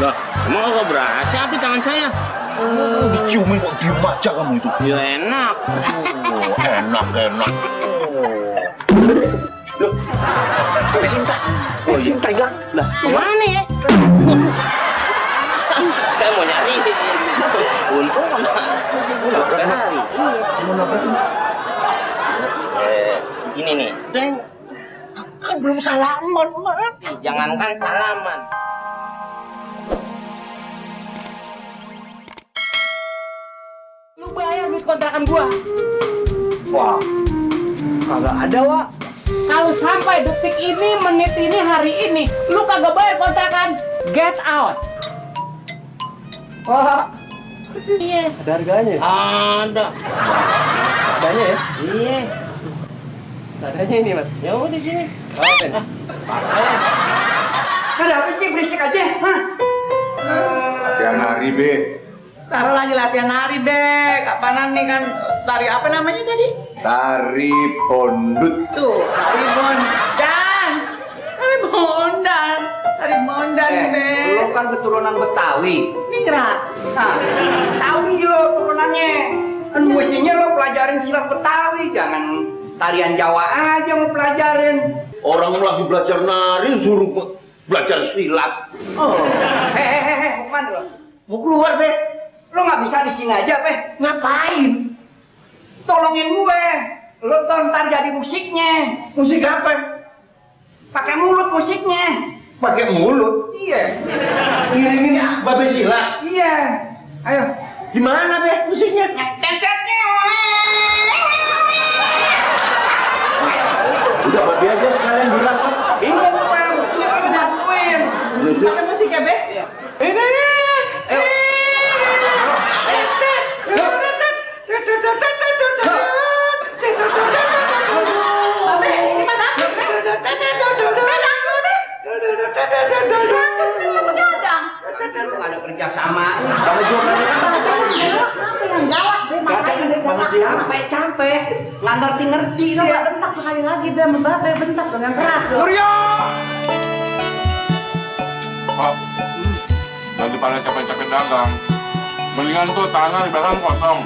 Lah, emang kagak berasa api tangan saya? Diciumin kok diem aja kamu itu. Ya enak. Oh, enak. Loh, Sinta hilang. Lah, Kemana ya? Saya mau nyari. Untung lari. mau nabrak kan? Ini nih. Kan belum salaman, Mak. Jangankan salaman. Lu bayar duit kontrakan gua. Wah, kagak ada, Wak. Kalau sampai detik ini, menit ini, hari ini, lu kagak bayar kontrakan, get out. Wah, Iya. ada harganya ya? Ada. Adanya ya? Iya. Seadanya ini, Mas. Ya udah di sini. Ada apa sih berisik aja? Hah? Latihan hari, Be. Taruh lagi latihan nari, Bek. Apaanan nih kan tari apa namanya tadi? Tari pondut. Tuh, tari bondan. Tari bondan. Tari bondan, Bek. Lo kan keturunan Betawi. Ningrat. Nah, tahu yo turunannya. Kan mestinya lo pelajarin silat Betawi, jangan tarian Jawa aja mau pelajarin. Orang lagi belajar nari, suruh belajar silat. Oh, hehehe, mau kemana lo? Mau keluar, Be. Lo nggak bisa di sini aja, Pe. Ngapain? Tolongin gue. Lo ntar jadi musiknya. Musik apa? Pakai mulut musiknya. Pakai mulut. Iya. Ngiringin babe silat. Iya. Ayo. Gimana, Be, musiknya? Udah, babe aja sekalian bilang. Ini gue, ini gue bantuin. Pakai musik ya, Bek? Ini. Ayo. Babe, ini mana? Lo nggak ada kerja sama. Kalau jualan Apa yang gawat, Bek? Makanya Bek gawat. Capek. Nggak ngerti Coba dia. bentak sekali lagi, Bek. Membabe bentak dengan keras, Bek. Pak, daripada capek-capek dagang, mendingan tuh tanah di belakang kosong.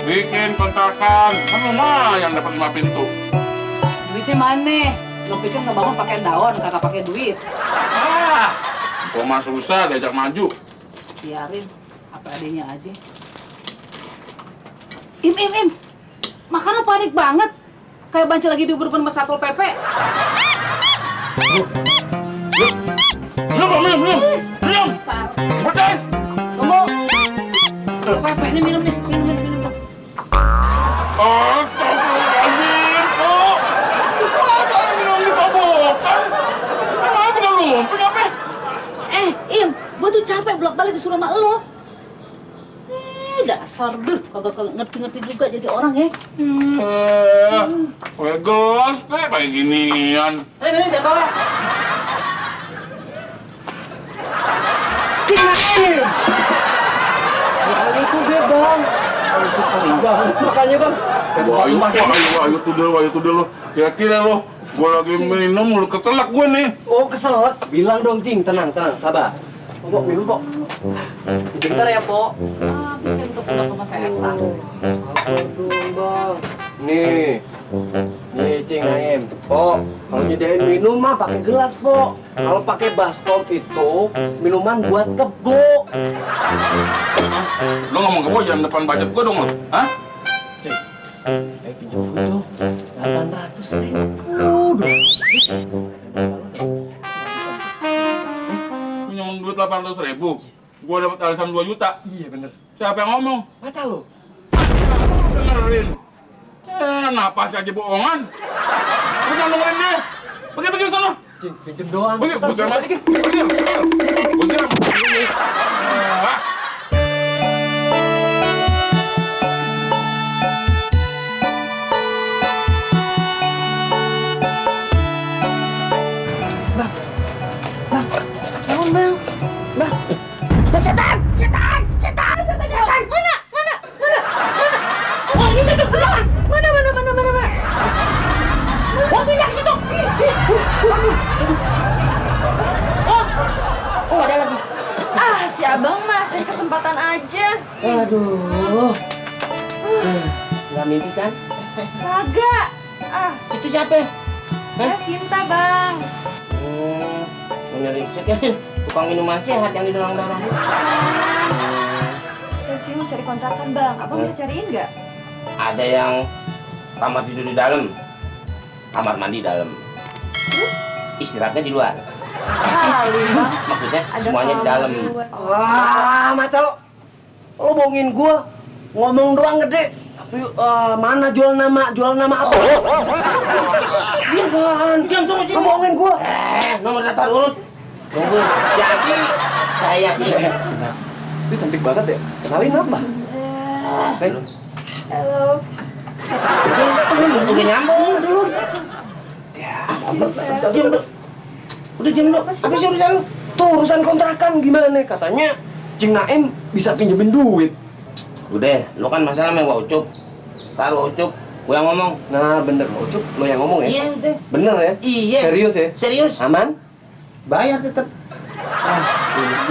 Bikin kontrakan, kan lumayan dapat 5 pintu. Duitnya mana? Lo pikir ngebangun pakai daun, kagak pakai duit. Ah, gua mah susah diajak maju. Biarin, apa adanya aja. Im. Makan lo panik banget. Kayak banci lagi diubur-ubur sama Satpol PP. Belum. Besar. Bocah. Tunggu. PP ini minum nih, minum. Astagfirullahaladzim, kok. Masa minum ditabokan? Emang udah lumping apa? Im, gua tuh capek bolak-balik disuruh sama lo. Dasar deh, kagak ngerti-ngerti juga jadi orang ya. Kayak gelas kayak ginian. Minum jangan bawa. Itu dia, Bang. Kalau suka banget makanya, Bang. Ayo tuh deh lo. Kira-kira lo, gua lagi minum, lu ketelak gue nih. Oh, keselak. Bilang dong, Cing. Tenang, sabar. Pok, minum, Pok. Bentar ya, Pok. Bikin untuk rumah setan. Sabar dong, Bang. Nih, Cing Naim. Pok, kalau nyediain minum mah pakai gelas, Pok. Kalau pakai baskom itu minuman buat kebo. Lo ngomong ke gua jangan depan budget gua dong lo. Hah? Cing, ayo pinjam duit dong. 800.000 dong. Pinjam duit 800.000. Gua dapat arisan 2 juta. Iya, bener. Siapa yang ngomong? Baca lo. Lu dengerin. Napas aja bohongan. Lu jangan dengerin dia. Pergi sana. Cing, pinjam doang. Pergi, Bentar, bukan bentar. lagi. Pergi. Bukan. Bangun, Bang. Bang. Setan. Mana? Oh, ini tuh. Mana? Oh, pindah ke situ. aja. Aduh. Nggak mimpi kan? Kagak. Situ siapa? Saya Sinta, Bang. Benerin sih kan? Tukang minuman sehat yang didorong-dorong. Saya sini mau cari kontrakan, Bang. Abang bisa cariin nggak? Ada yang kamar tidur di dalam, kamar mandi di dalam. Terus? Istirahatnya di luar. Kali, Bang. Maksudnya Ada semuanya di kamar dalam. luar. Wah, maca lo bohongin gua. Ngomong doang gede. Tapi mana jual nama apa? Iya kan? Diam, tunggu sini. Lo bohongin gua. Nomor daftar urut. Tunggu. Jadi saya Itu cantik banget ya. Kenalin apa? Halo. udah nyambung dulu. Sinta. Diam dulu. Udah diam dulu. Apa sih urusan lu? Tuh urusan kontrakan gimana? Katanya Cing Naim bisa pinjemin duit. Udah, lu kan masalah sama Ucup. Taruh Ucup, gua yang ngomong. Nah bener, Ucup lo yang ngomong ya? Iya, udah. Bener ya? Iya. Serius ya? Serius. Aman? Bayar tetap.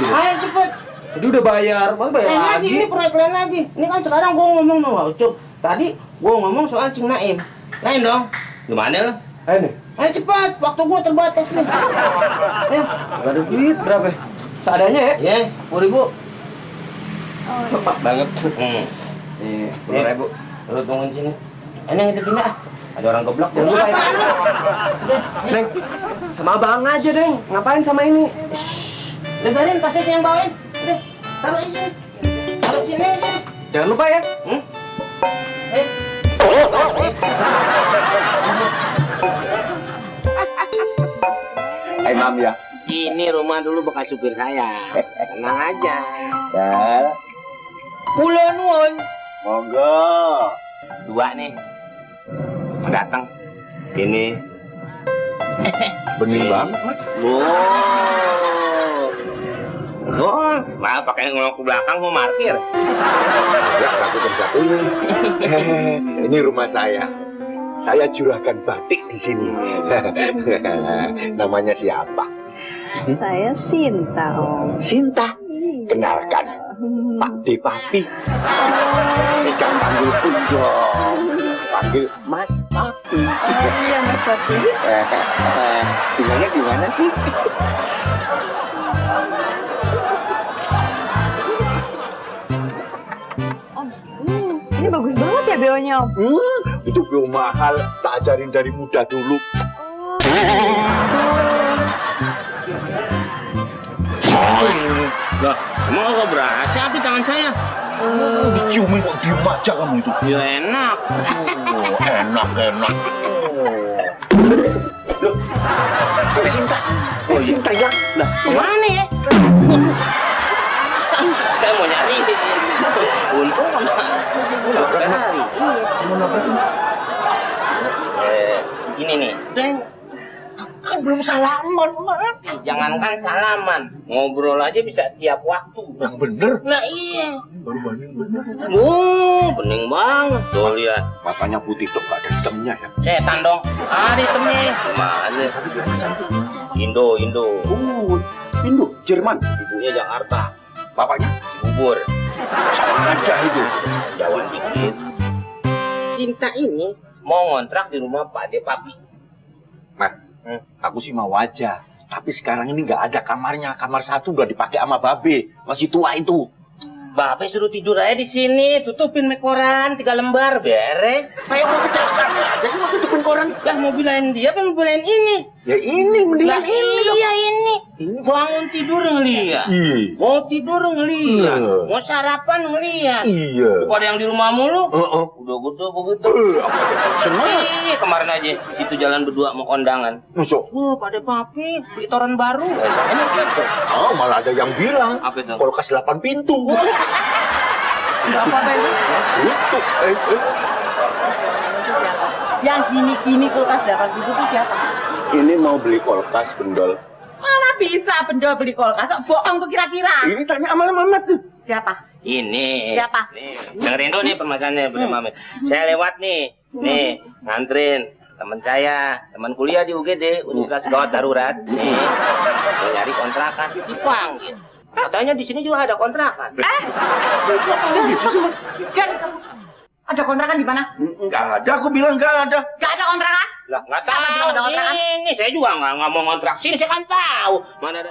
Ayo cepet. Jadi udah bayar, masa bayar Lagi, ini lagi? proyek lain lagi. Ini kan sekarang gua ngomong sama Ucup. Tadi gua ngomong soal Cing Naim. Lain dong. Gimana lah? Ayo nih, Ayo cepat, waktu gua terbatas nih. Ayo. gak ada duit berapa? Seadanya ya? Ya, 10.000. Oh, iya. Pas banget. Nih, Sip. 10.000. Lu tungguin sini. Ini yang kita pindah. Ada orang goblok. Jangan lupa ya. Neng, sama abang aja, Deng. Ngapain sama ini? Udah biarin, pasti saya yang bawain. Udah, taruh di sini. Taruh sini, sini. Jangan lupa ya. Hai Mam ya. Ini rumah dulu bekas supir saya. Tenang aja. Ya, Kula nuwun. monggo. Dua nih. Datang. Sini. Bening banget, Mat. Oh, malah pakai ngolok ke belakang mau parkir. Ya, takut satunya. Ini rumah saya. Saya juragan batik di sini. Namanya siapa? Saya Sinta, Om. Sinta. Kenalkan, Pak De Papi. Jangan panggil Pun dong. Panggil Mas Papi. Iya, Mas Papi. Tinggalnya di mana sih? Om, ini bagus banget ya BO-nya, Om. Itu bio mahal. Tak ajarin dari muda dulu. Loh, emang kok berasa api tangan saya? Diciumin kok diem aja kamu itu. Ya enak. Oh, enak. Loh, Sinta. Sinta ya. Lah, Mana ya? Saya mau nyari. Untung nabrak lari. mau nabrak ini. Ini nih. Deng, Kan belum salaman, Mat. jangankan salaman, ngobrol aja bisa tiap waktu. Yang bener. Lah iya. Baru banding bener. Bening banget. Tuh lihat. Matanya putih dok, gak ada hitamnya ya. Setan dong. Ada hitamnya. Gimana? Tapi kelihatan cantik. Indo. Oh, Indo, Jerman. Ibunya Jakarta. Bapaknya Bubur. sama aja itu. Jauhan dikit. Sinta ini mau ngontrak di rumah Pak De Papi. Mat, aku sih mau aja. Tapi sekarang ini nggak ada kamarnya. Kamar satu udah dipakai sama Babe. Masih tua itu. Bapak suruh tidur aja di sini, tutupin make koran 3 lembar, beres. Kayak mau kecelakaan aja sih mau tutupin koran. Lah mau belain dia apa mau belain ini? Ya ini, mendingan Lah ini dong. iya ini. Ini. Bangun tidur ngeliat. Iya. Mau tidur ngeliat. Iya. Mau sarapan ngeliat. Iya. Pada yang di rumah mulu. Heeh. Udah gitu begitu. Apa tuh? Seneng. Iya kemarin aja situ jalan berdua mau kondangan. Masuk. Oh Pak De Papi beli toren baru. Enak gitu. Oh, malah ada yang bilang. Apa itu? Kulkas 8 pintu. Berapa tadi? Itu. Yang gini-gini kulkas 8 pintu itu siapa? Ini mau beli kulkas, Bendol. Mana bisa benda beli kulkas? Kok bohong tuh kira-kira? Ini tanya sama Mamat tuh. Siapa? Ini. Siapa? Nih, dengerin dulu nih permasalahannya, Bunda Mami. Saya lewat nih, ngantrin teman saya, teman kuliah di UGD, Universitas Gawat Darurat. Nih, mau nyari kontrakan, dipanggil. Katanya di sini juga ada kontrakan. Gitu sih. Jen, ada kontrakan di mana? Nggak ada, aku bilang nggak ada. Gak ada kontrakan? Lah nggak Siapa bilang tahu. ada kontrakan? Ini saya juga nggak mau ngontrak sini. Saya kan tahu mana ada.